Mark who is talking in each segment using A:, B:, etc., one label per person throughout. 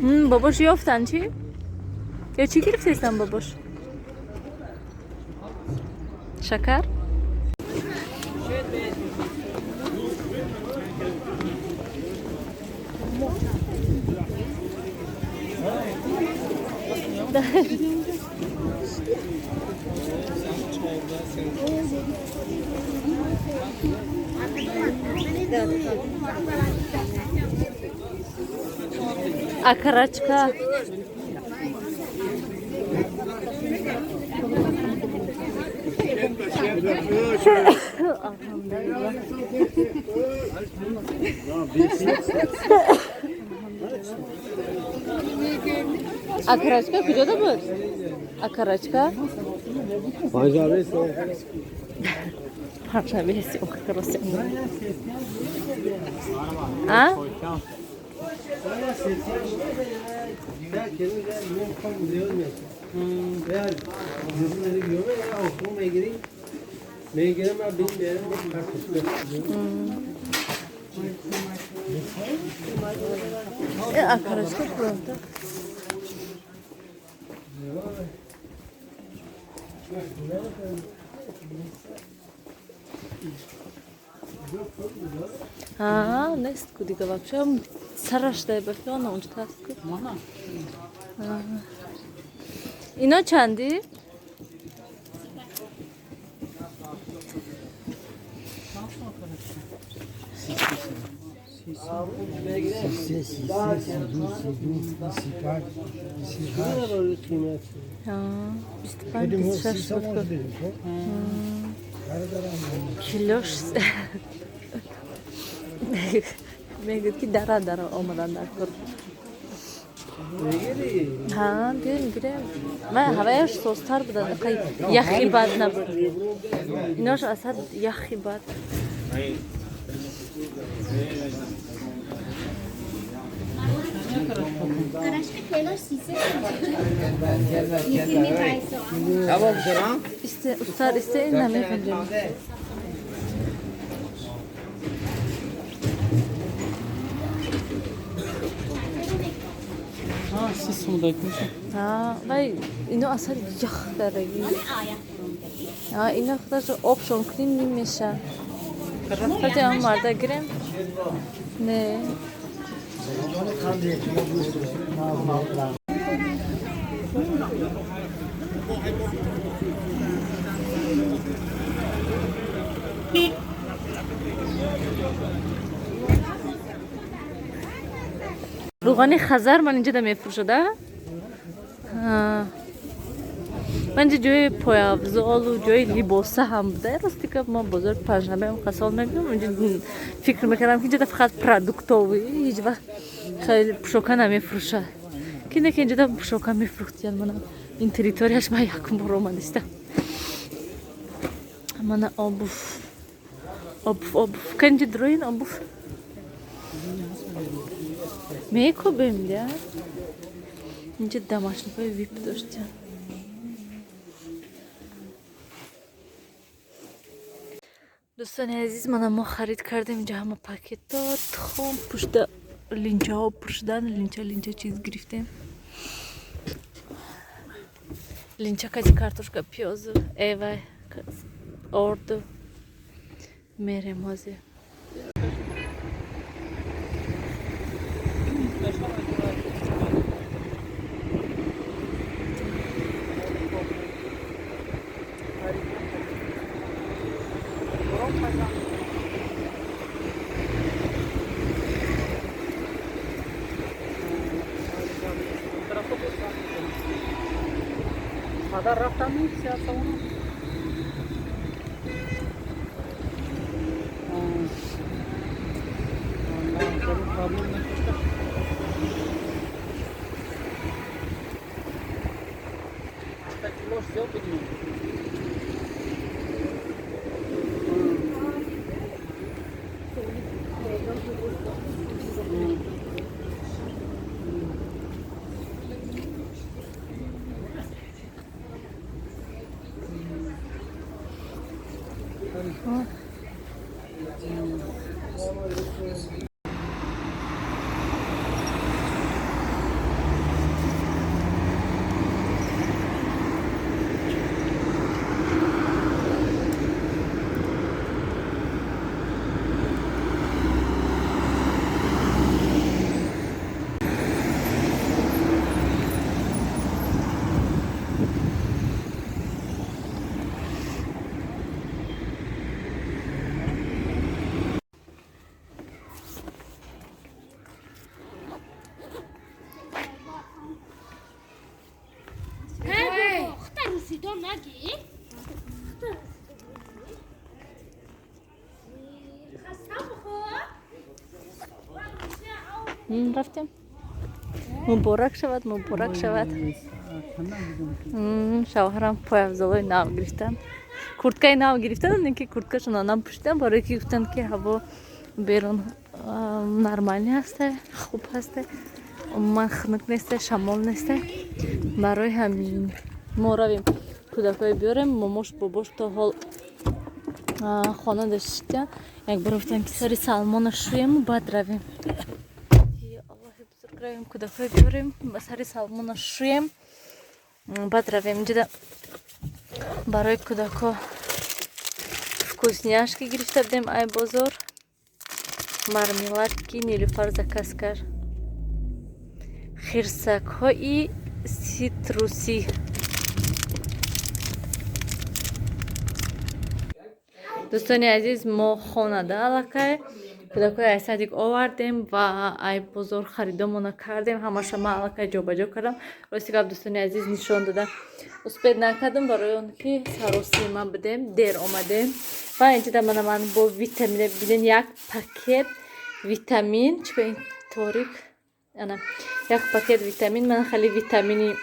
A: Бобош ёфтан чӣ? Ё чӣ гирифтестан бобош? Шакар? Окорочка. Алҳамдулилла. Окорочка куҷода буд? Окорочка? Панҷшанбе съёмка каросем. А? Окорочка пулта. А, нест ку дига вообще сараш дай бафиона онҷо таст ку. Ино чанди? 25, 26 буд ку. Килош мегӯяд ки дара дара омадан дар кор. Ҳа, биёем гирем. Ман ҳаваяш созтар будан, яхи бад набуд. Инош асад яхи бад. Устад исте ин намехонҷем. Вай ино асад ях дараги. Ино худаш обшон кунем ним меша. Хати ам марда гирем? Не. Рӯғани хазар ман инҷа да мефурӯшада? Ман инҷа ҷои пойафзолу ҷои либоса ҳам буда. Рости гап, мо бозори панҷшанбе ҳам қасол мебинам. Инҷа фикр мекардам, ки инҷа фақат продуктовый, ҳеҷ вақт хеле пӯшока намефурӯшад. Ки не, ки инҷа пӯшока мефурӯхтиян. Мана ин территорияш ман якум бор омадистам. Мана обувь. Обувь, обувь. Ка инҷа дроин обувь. Мекобем дя. Инҷа домашникҳои вип доштем. Дӯстони азиз, мана мо харид кардем инҷа ҳама пакетҳо, тухм, пушта линчаҳо пур шудан, линча линча чиз гирифтем. Линча кати картошка, пиёзу, эвай, орду. Мерем ҳозир.
B: Падар рафтам сиёсавона.
A: Рафтем. Муборак шавад, муборак шавад. Шавҳарам пойафзолои нав гирифтанд, курткаи нав гирифтанд, ин ки курткашона напӯшидам, барое ки гуфтанд, ки ҳаво берун нормальный ҳаста, хуб ҳаста, умуман хунук неста, шамол неста. Барои ҳамин мо равем, кӯдакҳое биёрем. Момош, бобош то ҳол хона доштан. Якбор гуфтам, ки сари Салмона шӯему, баъд равем. Аллоҳи бузург, равем, кӯдакҳое биёрем, сари Салмона шӯем, баъд равем. Инҷода барои кӯдакҳо вкусняшки гирифта будем ай бозор, мармеладки Нилюфар заказ кард, хирсакҳои ситрусӣ. Дӯстони азиз, мо хонада аллакай кӯдакҳои ай садик овардем ва ай бозор харидомона кардем. Ҳамаша ман аллакай ҷобаҷо кардам. Рости гап, дӯстони азиз, нишон дода успеть накардам, барои он ки саросима будем, дер омадем. Ва инҷода мана ман бо витамина, бинен, як пакет витамин. Чӣ ин торик? Ана, як пакет витамин, мана хеле витамини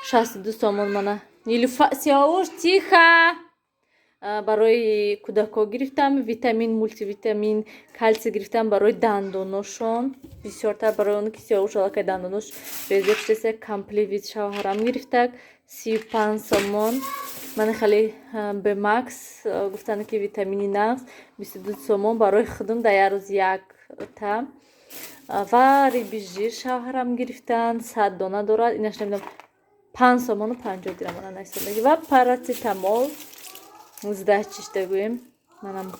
A: 62 сомон. Мана, Нилуфа, Сиёвуш, тихо! Барои кӯдакҳо гирифтам витамин, мултивитамин, калсий гирифтам барои дандоношон, бисёртар барои он ки Сиёвуш аллакай дандонош безеб шудеса. Компливит шавҳарам гирифтак, 35 сомон. Мана хеле Бемакс, гуфтанд, ки витамини нағз, 22 сомон. Барои худам дар як рӯз якта. Ва рыбий жир шавҳарам гирифтанд, 100 дона дорад, инаш намедонам, 5 сомону 50 дирам ана найсолагӣ. Ва парацетамол сдачишта гӯем, манам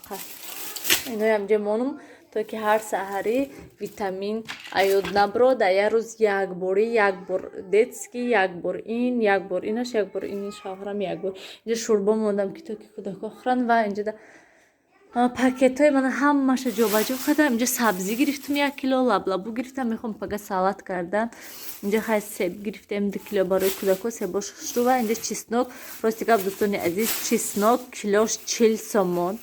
A: иноям ҷа монум, то ки ҳар саҳарӣ витамин аёд набро. Дар як рӯз як борӣ, як бор детский, як бор ин, як бор инаш, як бор ин шавҳарам, як бор. Инҷа шӯрбо мондам, ки то ки кӯдакҳо хӯранд. Ва инҷода пакетҳои мана ҳамаша ҷобаҷо кардам. Инҷа сабзӣ гирифтам, 1 кило лаблабу гирифтам, мехоҳам пага салат кардан. Инҷа хай себ гирифтем, 2 кило, барои кӯдакҳо, себош хушрӯ. Ва инҷа чеснок. Рости гап, дӯстони азиз, чеснок килош 40 сомон,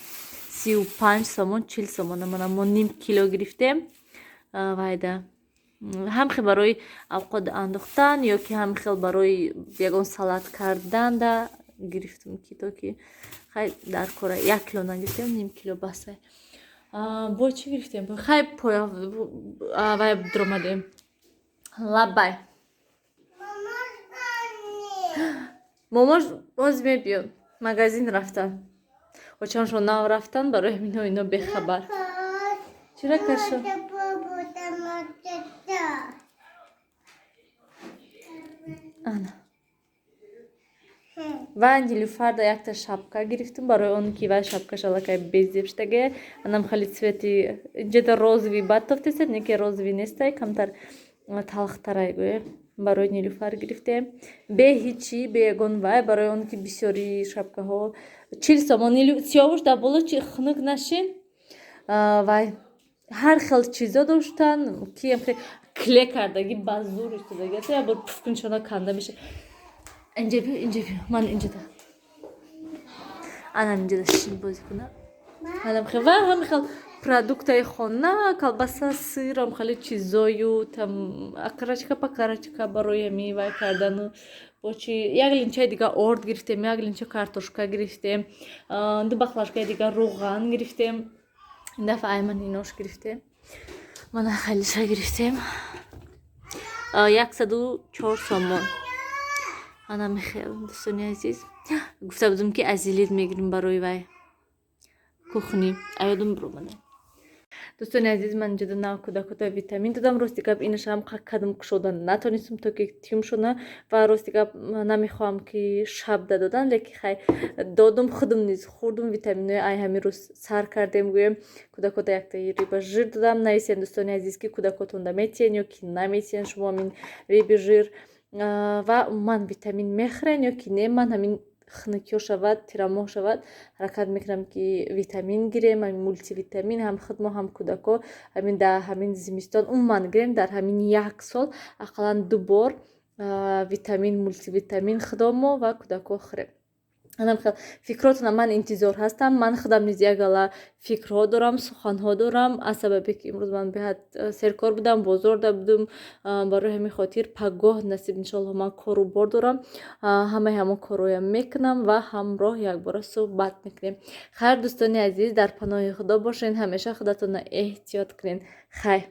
A: 35 сомон, 40 сомон. Мана мо ним кило гирифтем. Вайда ҳам хел барои авқот андохтан ё ки ҳам хел барои ягон салат карданда гирифтам, ки то ки хай дар кора. 1 кило нагирифтем, ним кило басай. Бо чӣ гирифтем? Хай, поя вай дуромадем. Лабай, момош боз мебиёд, магазин рафтан, очамшон нав рафтан, барои ҳамино ино бехабар. Чира кашо? Ана, ва Нилюфарда якта шапка гирифтам, барои он ки вай шапкаш аллакай безеб шудагия. Анам хеле цвети инҷода розовый бад тофтеста, не ки розовый нестай, камтар талхтарай гӯе. Барои Нилюфар гирифтем, бе ҳичи, бе ягон вай, барои он ки бисёри шапкаҳо 40 сомон. Сиёвуш, дар боло чи хунук нашин. Вай ҳар хел чизо доштан, ки кле кардагӣ, ба зур истодаги, як бор пуф куншона канда меша. Инҷа биё, инҷа биё, ман инҷода, анам инҷода шин бозӣ кунам. Ва ҳами хел продуктаи хона, колбаса, сырам, хеле чизою там, окорочка покорочка барои ҳами вай кардану. Бо чи як линчаи дига орд гирифтем, як линча картошка гирифтем, ду баклажкаи дига рӯған гирифтем. Ин дафъа айман инош гирифтем, мана хелиша гирифтем, 104 сомон. Ана михел, дӯстони азиз, гуфта будам, ки азилит мегирим барои вай кухни, аёдум биромада. Дӯстони азиз, ман инҷода нав кӯдакота витамин додам. Рости гап, инашам кадам кушода натонистам, то ки тюм шуда. Ва рости гап, намехоҳам, ки шабда додан, лекин хай додум, худам низ хӯрдум витаминои. Ай ҳамин рӯз сар кардем, гӯем, кӯдакота якта рыбий жир додам. Нависем, дӯстони азиз, ки кӯдакотонда метиҳен ё ки наметиҳен шумо ҳамин рыбий жир ва умуман витамин мехӯрен ё ки не. Ман ҳамин хунукиҳо шавад, тирамоҳ шавад, ҳаракат мекунам, ки витамин гирем, ҳамин мултивитамин, ҳам худмо, ҳам кӯдако. Ҳамин дар ҳамин зимистон умуман гирем, дар ҳамин як сол ақаллан ду бор витамин, мултивитамин худомо ва кӯдако хӯрем. Анам хел фикротона ман интизор ҳастам. Ман худам низ як гала фикрҳо дорам, суханҳо дорам. Аз сабабе ки имрӯз ман беҳад серкор будам, бозорда будум, барои ҳамин хотир пагоҳ, насиб, иншоалло, ман кору бор дорам, ҳамаи ҳамон корҳоям мекунам ва ҳамроҳ якбора суҳбат мекунем. Хайр, дӯстони азиз, дар паноҳи Худо бошед, ҳамеша худатонро эҳтиёт кунед. Хайр.